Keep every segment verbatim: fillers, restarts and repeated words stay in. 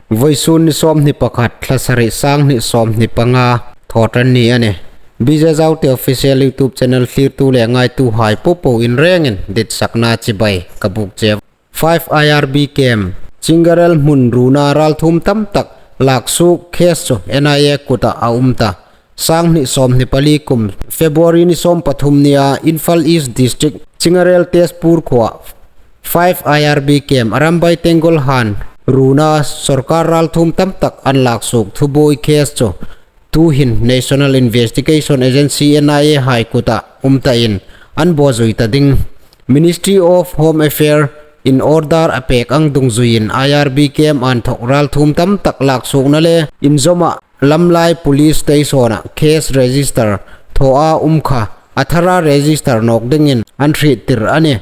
Vawisun ni sawmhni pakhat, thla sari, sanghni sawmhni panga, thaw ṭan ni a nih. B J Zaute Official YouTube Channel thlirtu le ngaituhai popo in rengin ditsakna chibai ka buk che. Five I R B camp, Chingarel hmun ruona ralthuom tam tak laksuok case chu N I A kuta a um ta. Sanghni sawmhni pali kum February ni sawm pathum nia Imphal East District, Chingarel Tezpur khuoa five I R B camp Arambai Tenggol han ruona sawrkar ralthuom tam tak an laksuok thubuoi case chu tuhin National Investigation Agency, N I A hai kuta um ta in an bawzui ta ding. Ministry of Home Affairs in order a pek ang dungzuiin I R B camp a inthawk ralthuom tam tak laksuokna le inzawma Lamlai Police Station-a case register thaw a um kha a thara register nawk dingin an hriettir a nih.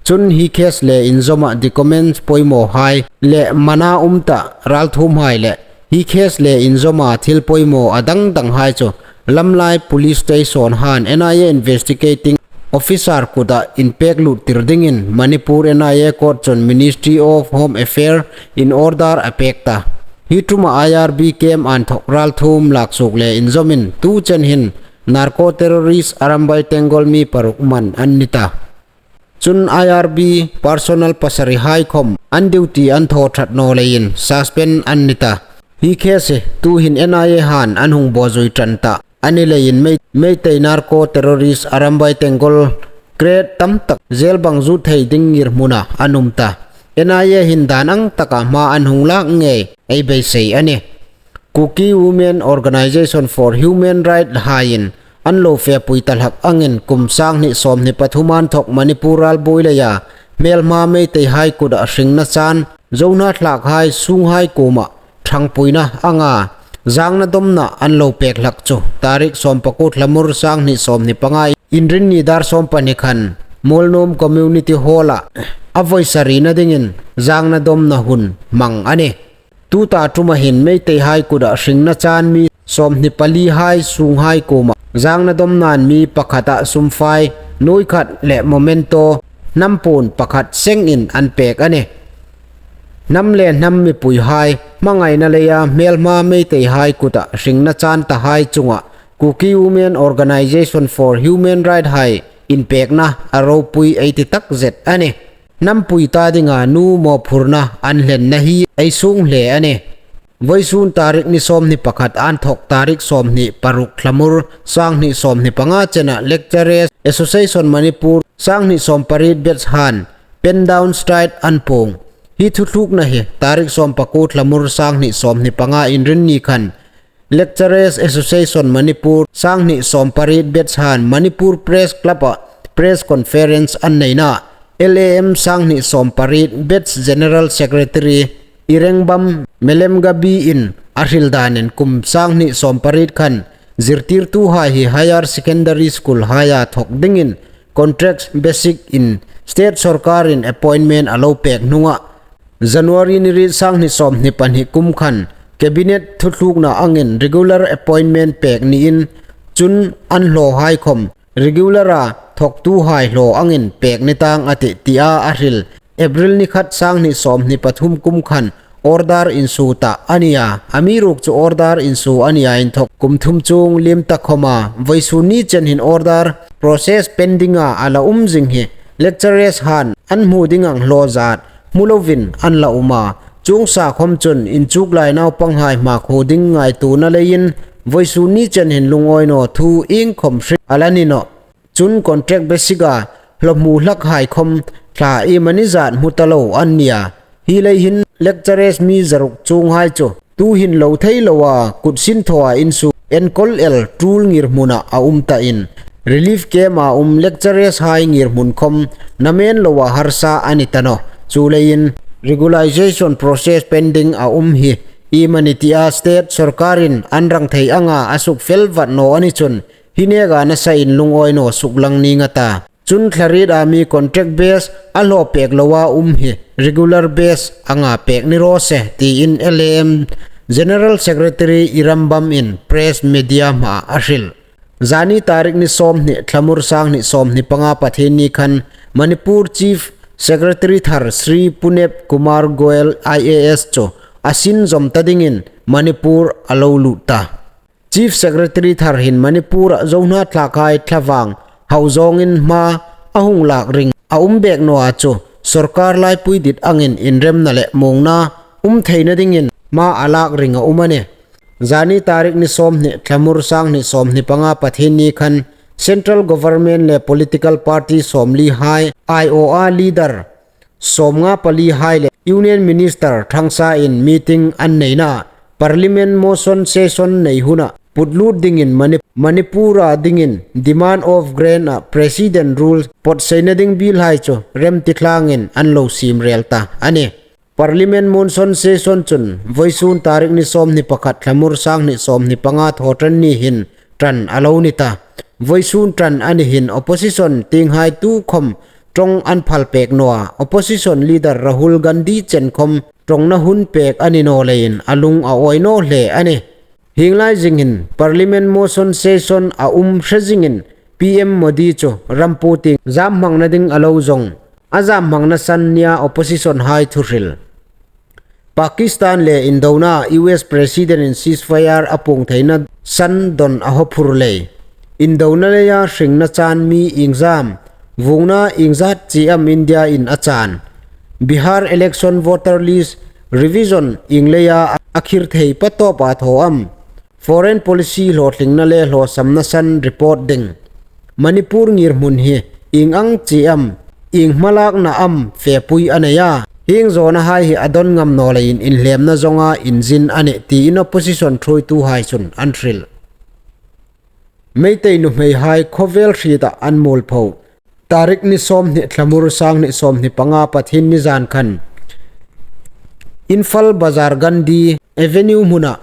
Chun hi case le inzawma documents pawimawhai le mana um ta ralthuomhai le hi case le inzawma thil pawimaw a dang danghai chu Lamlai Police Station han N I A investigating officer kuta inpek luttir dingin Manipur N I A court chun Ministry of Home Affairs in order a pek ta. Hi ṭuma I R B camp a inthawk ralthuom laksuok le inzawmin tu chen hin narco terrorist Arambai Tenggol mi paruk man an ni ta. Chun I R B personnel pasarihai khom an duty an thaw ṭhat naw leiin suspend an ni ta. Hi case hi tuhin N I A han an hung bawzui ṭan ta a ni leiin Mei-, Meitei narco terrorist Arambai Tenggol crate tam tak jail bang zut thei ding ngirhmuna an um ta. N I A hin dan ang taka hma an hung lak ngei ei beisei a nih. Kuki Women Organization for Human Rights haiin an lo fepui ta hlak angin kum sanghni sawmhni pathum a inthawk Manipur ralbuoi leia hmelma Meiteihai kuta hringna chan Zo hnathlakhai sunghai kuoma ṭhangpuina anga zangna dawmna an lo pek hlak chu tarik sawmpakuo thlamur sanghni sawmhni panga Inrinni dar sawmpahni khan Muolnuam Community Hall-a a vawi sarina dingin zangna dawmna hun hmang a nih. Tuta ṭuma hin Meiteihai kuta hringna chan mi sawmhni palihai sunghai kuoma zangna dawmnain mi pakhata sumfai nuoi khat le memento hnam puon pakhat sengin an pek a nih. Hnam le hnam mipuihai hmangaina leia hmelma Meiteihai kuta hringna chan tahai chunga Kuki Women Organization for Human Rights hai inpekna a ropui ei ti takzet a nih. Hnampui ta dinga nu mawphurna an hlenna hi ei sung hle a nih. Vawisun tarik ni sawmhni pakhat a inthawk tarik sawmhni paruk thlamur sanghni sawmhni panga chena Lecturers Association Manipur sanghni sawmpariet batch han pen down strike an puong. Hi thutlukna hi tarik sawmpakuo thlamur sanghni sawmhni panga Inrinni khan Lecturers Association Manipur sanghni sawmpariet batch han Manipur Press Club-a press conference an neina, L A M sanghni sawmpariet batch General Secretary Irengbam Melemgabi-in a hril danin kum sanghni sawmpariet khan zirtirtuhai hi higher secondary school-haia thawk dingin contract basis-in state sawrkarin appointment a lo pek hnunga January ni riet sanghni sawmhni pahni kum khan cabinet thutlukna angin regular appointment pek niin chun an hlawhai khom regular-a thawktuhai hlaw angin pek ni tang a tih tia a hril. April ni khat sanghni sawmhni pathum kum khan order insuo ta a nia. Amiruokchu order insuo a nia inthawk kum thum chuong liem ta khoma vawisun ni chen hin order process pending-a a la um zing hi lecturers han an hmu ding ang hlaw zat hmu lovin an la um a. Chuong sa khom chun inchuklai naupanghai hmakhuo ding ngaituona leiin vawisun ni chen hin lungawi naw thu iengkhom hre a la ni nawh. Chun contract basis-a hlaw hmu hlakhai khom thla iemani zat hmu ta lo an nia. Hi lei hin lecturers mi zaruk chuonghai chu tuhin lo thei loa kut sinthawa insuo enkawl el tul ngirhmuna a um ta in relief camp-a um lecturers-hai ngirhmun khom namen loa harsa a ni ta nawh. Chuleiin regularization process pending-a um hi iemani tia state sawrkarin an rang thei anga a sukfel vat naw a ni chun hi neka nasain lungawi naw suklang ning a ta. Chun thla riet-a mi contract base-a hlaw pek loa um hi regular base anga pek ni raw se tiin L A M General Secretary Irengbam-in press media hmaa a hril. Zani tarik ni sawmhni thlamur sanghni sawmhni panga Pathienni khan Manipur Chief Secretary thar Shri Puneb Kumar Goel I A S chu a sin zawm ta dingin Manipur a lo lut ta. Chief Secretary thar hin Manipur-a Zo hnathlakhai thlavang hau zawngin hma a hung lak ring a um bek naw a chu, sawrkar laipui dit angin inremna le muongna um theina dingin hma a lak ring a um a nih. Zani tarik ni sawmhni Thlamur sanghni sawmhni panga Pathienni khan Central Government le political party sawmli hai, I O A leader sawmnga pali hai le Union Minister thangsa in meeting an neina, Parliament motion session nei huna putlut dingin Mani-, Manipur-a dingin demand of grant-a President rules pawtseina ding bill hai chu remti thlangin an lo siem rel ta a nih. Parliament motion session chun voisun tarik ni sawmhni pakhat Thlamur sanghni sawmhni panga Thawṭanni hin ṭan a lo ni ta. Voisun ṭan a ni hin opposition tienghai tukhom ṭawng an phal pek naw a. Opposition leader Rahul Gandhi chen khom ṭawngna hun pek a ni naw leiin a lung a awi naw hle a nih. Hieng lai zingin Parliament motion session a um hre zingin P M Modi chu ram pu tieng zam hmangna ding a lo zawng. A zam hmangna san nia opposition hai thuhril. Pakistan le indona U S President in ceasefire a puong theina san dawn a haw phur lei. Indona leia hringna chan mi iengzam, vuongna iengzat chie am India in a chan. Bihar election voter list revision ieng leia a khir thei pa tawpa thaw am. Foreign policy hlawtlingna le hlawsamna san report ding. Manipur ngirhmun hi ieng ang chie am, ieng hmalakna am fepui a nei a. Hieng zawnahai hi a dawn ngam naw leiin inhlemna zawnga inzin a nih tiin opposition thuoituhai chun an hril. Meitei nuhmeihai khawvel hrieta an mualpho. Tarik ni sawmhni Thlamur sanghni sawmhni panga Pathienni zan khan Imphal Bazar Gandhi Avenue hmuna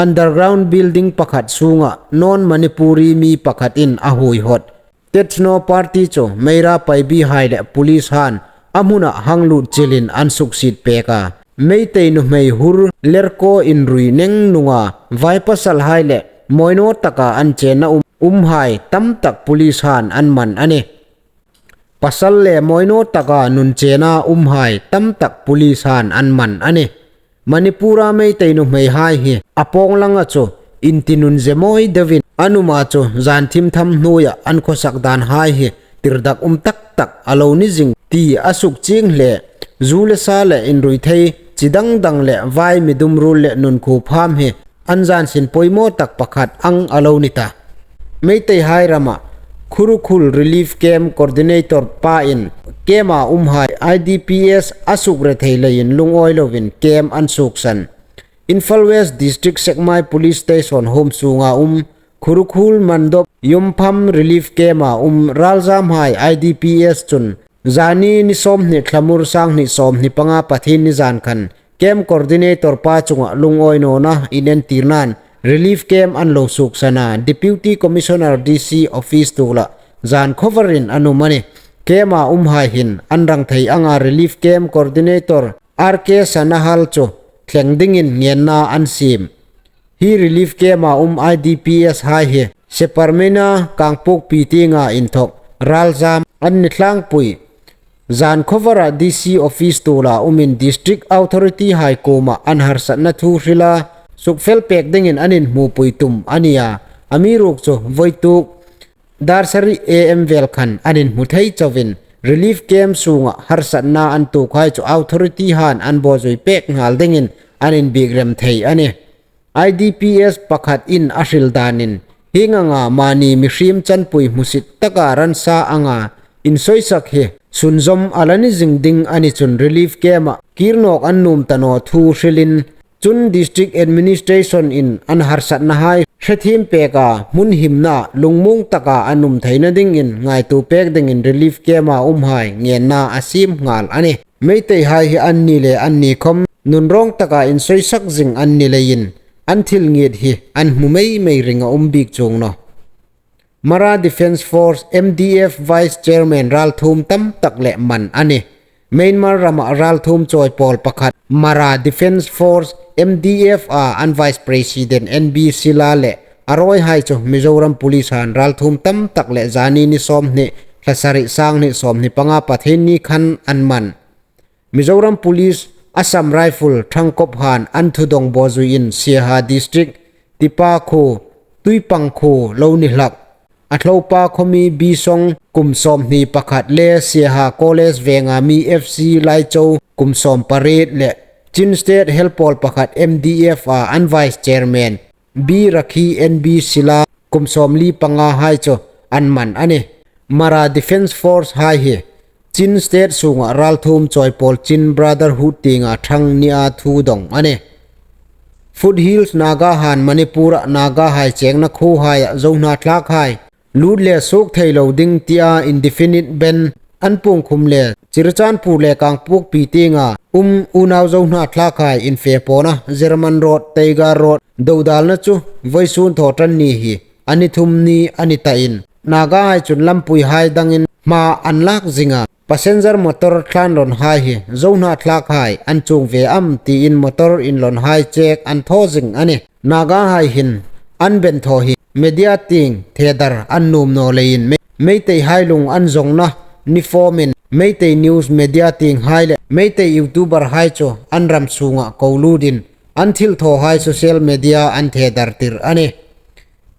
underground building pakhat sunga non Manipuri mi pakhat in a huoihawt. Techno party chu Meira Paibi hai le police han a hmuna hang lut chilin an suksiet pek a. Meitei nuhmei hur lerkaw inrui neng nunga vai pasal hai le mawi naw taka an chenna um, um hai tam tak police han an man a nih. Pasal le mawi naw taka nun chenna um hai tam tak police han an man a nih. Manipura Meitei nuhmei hai hi a pawng langa chu inti nun ze mawi deuin an um a chu zan thim tham hnuoia an khawsak dan hai hi tirdak um tak tak a lo ni zing ti a suk chieng hle. Zu le sa le inrui thei chi dang dang le vai mi dum rul le nun khu pham hi an zan sin poimaw tak pakhat ang a lo ni ta. Meitei hai rama Khurukhul Relief Camp Coordinator pa in camp-a um hai I D P S a suk re thei leiin lungawi lovin camp an suksan. Imphal West District Sekmai Police Station home sunga um Khurukhul Mandop Yumpham Relief Camp-a um ralzam hai I D P S chun zani ni sawmhni Thlamur sanghni sawmhni panga Pathienni zan khan camp coordinator pa chunga lungawi nawna inentirnan relief camp an lo suksana Deputy Commissioner D C office tuola zan khawvarin an um a nih. Camp-a um hai hin an rang thei anga relief camp coordinator R K Sanahal chu thleng dingin ngenna an siem. Hi relief camp-a um I D P S hai hi Sapermeina Kangpokpi tienga inthok ralzam an ni tlangpui. Zan khawvara D C office tuola umin district authority hai kuoma an harsatna thu hrila sukfel pek dingin an inhmupui tum a nia. Amiruokchu voituk dar sari A M vel khan an inhmu thei chauhin relief camp sunga harsatna an tuokhai chu authority han an bawzui pek nghal dingin an inbiek rem thei a nih. I D P S pakhat in a hril danin hieng anga mani mihriem chanpui hmusit taka ransa anga insawisak hi sunzawm a la ni zing ding a ni chun relief camp-a kir nawk an nuom ta naw thu hrilin chun district administration in an harsatna hai hrethiem peka hmun himna lungmuong taka an um theina dingin ngaituo pek dingin relief camp-a um hai ngenna a siem nghal a nih. Meitei hai hi anni le anni khom nun rawng taka insawisak zing an ni leiin an thil ngiet hi an hmu mei mei ring a um bik chuong naw. Mara Defence Force M D F Vice Chairman ralthuom tam tak le man a nih. Myanmar rama ralthuom chawi pawl pakhat Mara Defence Force M D F-a an Vice President N B Sila le a rawi hai chu Mizoram Police han ralthuom tam tak le zani ni sawmhni Thlasari sanghni sawmhni panga Pathienni khan an man. Mizoram Police Assam Rifle thangkop han an thudong bawzuiin Siaha District, Tipa khuo, Tuipang khuo lo ni hlak. A thlopa khuomi Bisong kum sawmhni pakhat le Siaha College venga mi F C Laicho kum sawm pariet le Chin State helpawl pakhat M D F a an Vice Chairman B Rakhi N B Sila kum sawmli panga hai chu an man a nih. Mara Defence Force hai hi Chin State sunga ralthuom chawipawl Chin Brotherhood tienga thang nia thudong a nih. Foothills Naga han Manipur-a Naga hai chengna khuohaia Zo hnathlak hai lut le suok thei lo ding tia indefinite ban an puong khum le Churachandpur le Kangpokpi tienga um unau Zo hnathlak hai infepawna German Road, Tiger Road dodalna chu vawisun Thawṭanni hi a ni thum ni a ni ta in, Naga hai chun lampui hai dangin hma an lak zinga, passenger motor thlan lawn hai hi Zo hnathlak hai an chuong ve am tiin motor inlawn hai chek an thaw zing a nih. Naga hai hin an ban thaw hi media tieng thedar an nuom naw leiin Mei-, Meitei hai lung an zawngna ni fawmin Meitei news media tieng hai le Meitei YouTuber hai chu an ram sunga ko lutin an thil thaw hai social media an thedar tir a nih.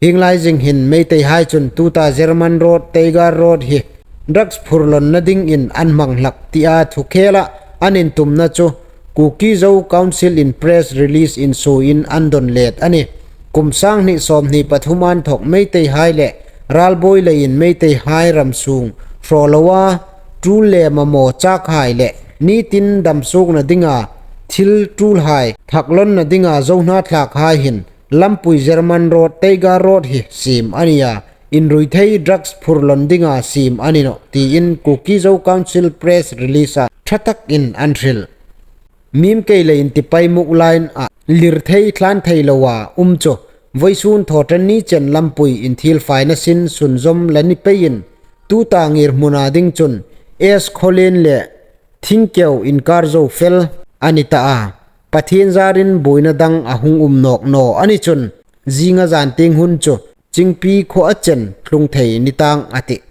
Hieng lai zing hin Meitei hai chun tuta German Road, Tiger Road hi drugs phurlawnna dingin an hmang hlak tia thu khela an intumna chu Kuki Zo Council in press release insuoin an dawn let a nih. Kum sanghni sawmhni pathum inthawk Meitei hai le ralbawi leiin Meitei hai ram sung hraw loa tul le mamaw chak hai le nitin dam suokna dinga thil tul hai thak lawnna dinga Zo hnathlak hai hin lampui German Road, Tiger Road hi siem a nia, inrui thei drugs phurlawn dinga siem a ni nawh tiin Kuki Zo Council press release-a ṭha takin an hril. Mimkei leiin Tipaimukh line-a lir thei thlan thei loa um chu vawisun Thawṭanni chen lampui inthil faina sin sunzawm la ni peiin tuta ngirhmuna ding chun S Khawlen le Thingkeu inkar zo fel a ni ta a. Pathien zarin buoina dang a hung um nawk naw a ni chun zinga zan tieng hun chu Chingpi khuoa chen tlung thei ni tang a tih.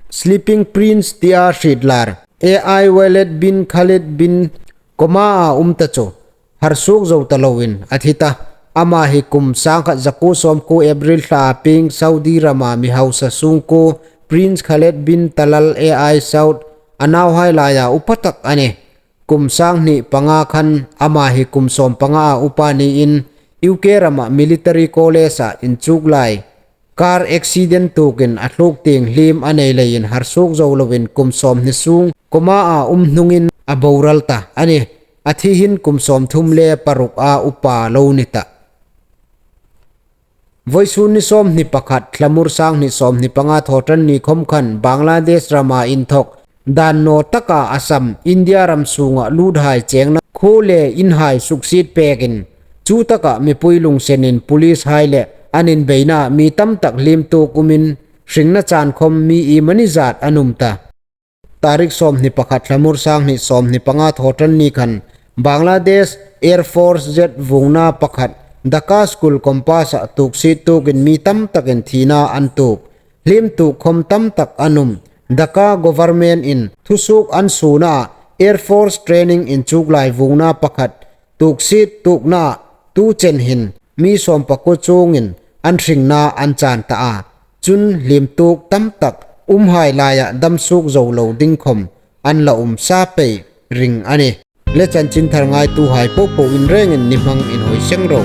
Sleeping Prince tia hriet lar A I Walid bin Khalid bin coma-a um ta chu harsuok zo ta loin a thi ta. Ama hi kum sangkhat zakuo sawmkuo April thlaa pieng Saudi rama mi hausa sungkuo Prince Khalid bin Talal A I Saud a nauhai laia upa tak a nih. Kum sanghni panga khan ama hi kum sawm pangaa upa niin U K rama military college-a inchuk lai car accident tuokin a thluk tieng hlim a nei leiin harsuok zo loin kum sawmhni sung coma-a um hnungin a boral ta a nih. A thi hin kum sawmthum le paruk-a upa lo ni ta. Vawisun ni sawmhni pakhat, Thlamur sanghni sawmhni panga Thawṭanni khom khan Bangladesh rama inthawk dan naw taka Assam, India ram sunga luthai chengna khuo le inhai suksiet pekin chu taka mipui lungsenin police hai le an inbeina mi tam tak hlim tuok umin hringna chan khom mi iemani zat an um ta. Tarik sawmhni pakhat, Thlamur sanghni sawmhni panga Thawṭanni khan Bangladesh Air Force jet vuongna pakhat Dhaka School campus-a tuksiet tuokin mi tam takin thina an tuok. Hlim tuok khom tam tak an um. Dhaka government-in thusuok an suona Air Force training inchuk lai vuongna pakhat tuksiet tuokna tu chen hin mi sawmpakuo chuongin an hringna an chan ta a. Chun hlim tuok tam tak umhai laia dam suok zo lo ding khom an la um sa pei ring a nih. Le chanchin thar ngaituhai popo in rengin ni hmang inhawi seng ro.